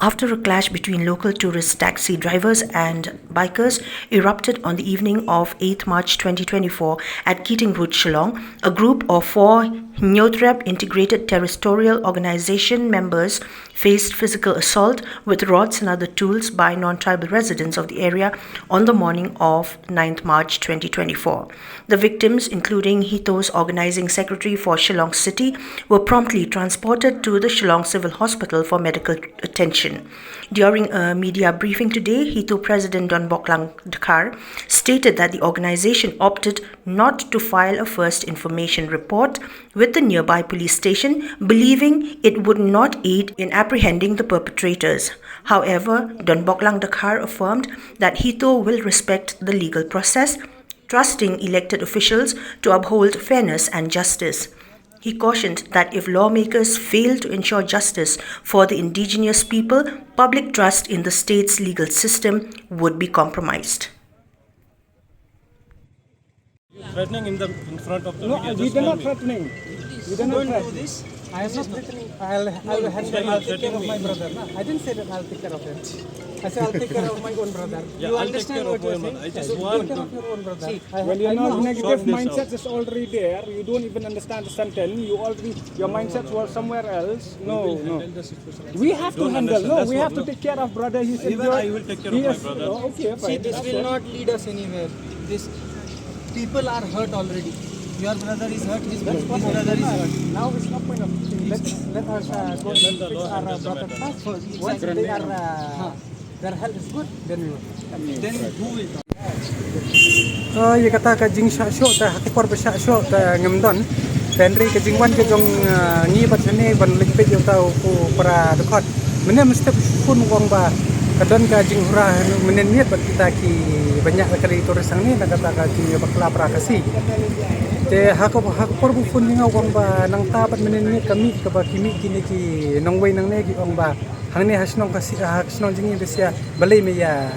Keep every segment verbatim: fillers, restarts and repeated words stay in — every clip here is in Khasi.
After a clash between local tourist taxi drivers and bikers erupted on the evening of eighth March twenty twenty-four at Keating Road, Shillong, a group of four Hynñiewtrep Integrated Territorial Organization members faced physical assault with rods and other tools by non-tribal residents of the area on the morning of ninth March twenty twenty-four. The victims, including Hito's organizing secretary for Shillong City, were promptly transported to the Shillong Civil Hospital for medical attention. During a media briefing today, Hito President Donboklang Dkhar stated that the organization opted not to file a first information report with the nearby police station, believing it would not aid in apprehending the perpetrators. However, Donboklang Dkhar affirmed that Hito will respect the legal process, trusting elected officials to uphold fairness and justice. He cautioned that if lawmakers fail to ensure justice for the indigenous people, public trust in the state's legal system would be compromised. Threatening in the in front of the No, media. we Just did tell not me. Threatening. We did not Don't do threaten. this. I am not threatening. I'll, I'll handle. I'll take care of my brother. No, I didn't say that I'll take care of him. I said I'll take care of my own brother. Yeah, You I'll understand take care what of you're my saying? mother. I just You want take care to. Of your own brother. See, I, When your I know. Negative Sort this mindset out. Is already there, you don't even understand the sentence. You already your mindset was somewhere else. No, no. Handle the situation. We have to Don't handle. No, understand we the have to problem. Take care of brother. He said Even you are- I will take care he of my is- brother. Oh, okay, See, fine. This That's will fine. Not lead us anywhere. This people are hurt already. Your brother is hurt. His, his brother is hurt. Now is not point of thing. Let, let us uh, go and fix our uh, brother first. Once they are, uh, their health is good, then we will. Then who will come? Uh, ïa kata ka jingshah shoh ta ha ka por ba shah shoh ta ngam don. Te hynrei ka jingwan ka jong uh, ngi bad shane ban leit peit ïa uta u para dkhot. Mynne mynstep u phone u ong ba ka don ka jinghura mynne miet bad kita ki ba ñiah la ka ri tourist hangne na kata ka jingbakla para Khasi. Te ha ka ha ka por ba u phone ïa nga u ong ba nangta bad mynne miet ka mih kaba ki mih kine ki nongwei nangne ki ong ba hangne ha shnong Khasi ha shnong jong ngi ba sia balei me ïa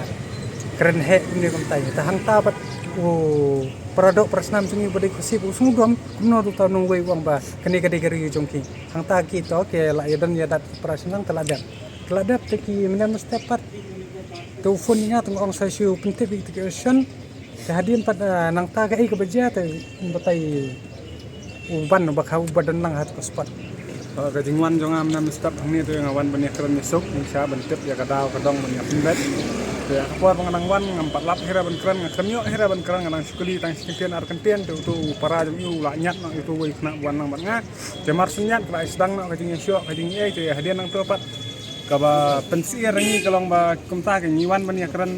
kren heh kumne kumtai. Te hangta bad u para doh para snam jong ngi ba dei Khasi ba u sngewdom kumno ruh uta u nongwei u ong ba kane ka dei ka ri jong ki. Hangta ki to ki la ïa don ïa dat para shnong te la dep. Te la dep te ki mynne mynstep pat te u phone ïa nga te nga ong sa shu pyntip ïa ki te ki option. Te hadien pat ah, nangta kaei kaba jia te batai u ban ba kha u ba don lang ha ka spot. Ka jingwan jong nga mynne mynstep hangne te nga wan ban ïa kren ïa suk, nga shah ban tip ïa ka daw ka dong ban ïa pynbeit. Te ha ka por ba nga dang wan ngam pat lap hi ruh ban kren, nga kren ïoh hi ruh ban kren, nga dang shu kylli tang shi kyntien ar kyntien te uto u para jong u la ñiad noh ïa uto uwei u khynnah ba wan lang bad nga. Te mar shu ñiad ka la sdang noh ka jingïashoh ka jingïei te hadien nangto pat kaba pynsyier ïa ngi ka long ba kumta ka ngi wan ban ïa kren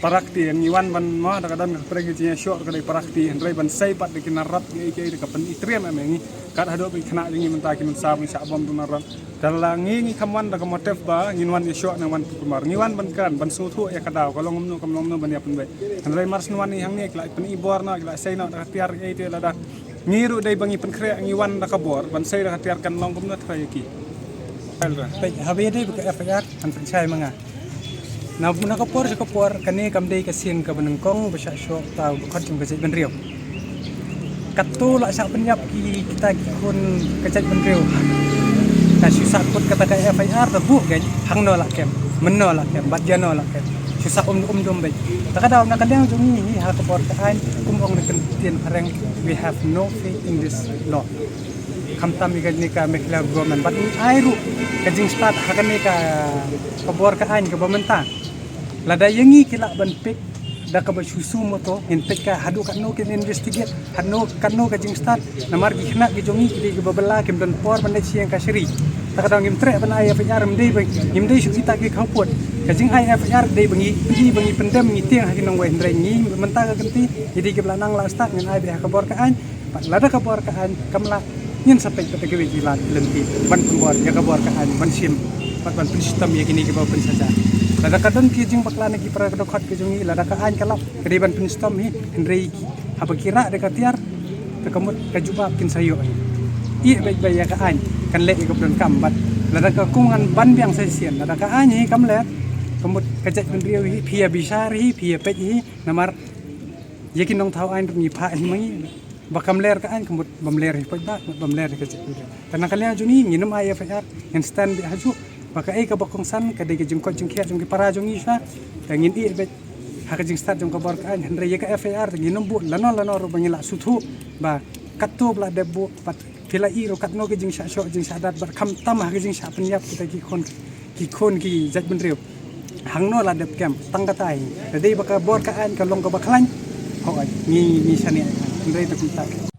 para kti, ngi wan ban mo da ka don ka pyrshah jingïashoh ka dei para kti, hynrei ban sei pat da ki narap kiei kiei da ka pynitriem em ïa ngi. Kat haduh ba ki khynnah jong ngi mynta ki mynsaw ban shah bom tu narap. Te la ngi ngi kham wan da ka motive ba ngin wan ïashoh ne wan pynmar. Ngi wan ban kren ban sngewthuh ïa ka daw ka long kumno kam long kumno ban ïa pynbeit. Hynrei mar shu wan ïa hangne ki la pynibor noh ki la sei noh da ka tiar kiei te lada ngi ruh dei ba ngi pynkhreh ngi wan da ka bor ban sei da ka tiar kan long kumno trai ïa ki. Peit haba ïadei bad ka F I R han pynshai ma nga. Na na ka por sha ka por kane kam dei ka sien kaba nyngkong ba shah shoh uta u dkhot jong ka jaitbynriew. Katto la shah pynïap ki kita ki khun ka jaitbynriew. Ka shu sah kut kata ka F I R te buh kein hangno la kem mynno la kem bad ïano la kem. Shu sah um um dum beit. Ta ka daw na ka liang jong ngi hi ha ka bor ka aiñ kum ong na ka ktien phareng, we have no faith in this law. Khamtam ïa kane ka Meghalaya government bad ngi ai ruh ka jingstad ha kane ka ka bor ka aiñ kaba mynta. Lada ïa ngi ki lah ban peit da kaba shu suh moto ngin peit ka haduh katno kin investigate, haduh katno ka jingstad. Namar ki khynnah ki jong ngi ki dei kiba bylla kim don por ban leit sha ïing ka shari. Ta ka daw ngim treh ban ai F I R, ngim dei ba ngim dei shu kita ki khawpud. Ka jingai F I R dei ba ngi pynï ba ngi pyndem ngi tieng ha ki nongwei, hynrei ngi mynta ka kynti ngi dei kiba la nang la stad ngin ai beit ha ka bor ka aiñ. Bad lada ka bor ka aiñ kam lah ngin sa peit bad kiwei ki lad lynti ban pynbor ïa ka bor ka aiñ ban shim bad ban pynshitom ïa kine kiba pynshaja. Lada ka don ki jingbakla na ki para ka dkhot ka jong ngi, lada ka aiñ ka lap ka dei ban pynshitom hi, hynrei haba ki rah da ka tiar te ka mut ka jubab kin sa ïoh hi. Ïeh beit beit ïa ka aiñ kan leh ïa ka bynta kam bad lada ka kum ngan ban biang sa shisien, lada ka aiñ hi kam leh ka mut ka jaitbynriew hi phi ïa bishar hi phi ïa peit hi. Namar ïa ki nongthaw aiñ ruh ngi phah hi ma ngi. Ba kam ler ka aiñ ka mut bam ler hi paidbah, mut bam ler hi ka jaitbynriew. Te na ka liang jong ngi ngin ym ai F I R, ngin stand beit ha juh. Ba kaei kaba kongsan ka dei ka jingkoit jingkhiah jong ki para jong ngi sha. Te ngin ïeh beit ha ka jingstad jong ka bor ka aiñ, hynrei ïa ka F I R te ngin ym buh lano lano ruh ba ngi lah sngewthuh ba katto ba la dep buh, bad phi la ïohi ruh katno ki jingshah shoh jingshah dat, bad khamtam ha ki jingshah pynïap kita ki khun, ki khun ki jaitbynriew. Hangno la dep kem, tang kata hi. Te dei ba ka bor ka aiñ ka long kaba khlaiñ. Hooid, ngi, ngi shaniah, hynrei te kumta.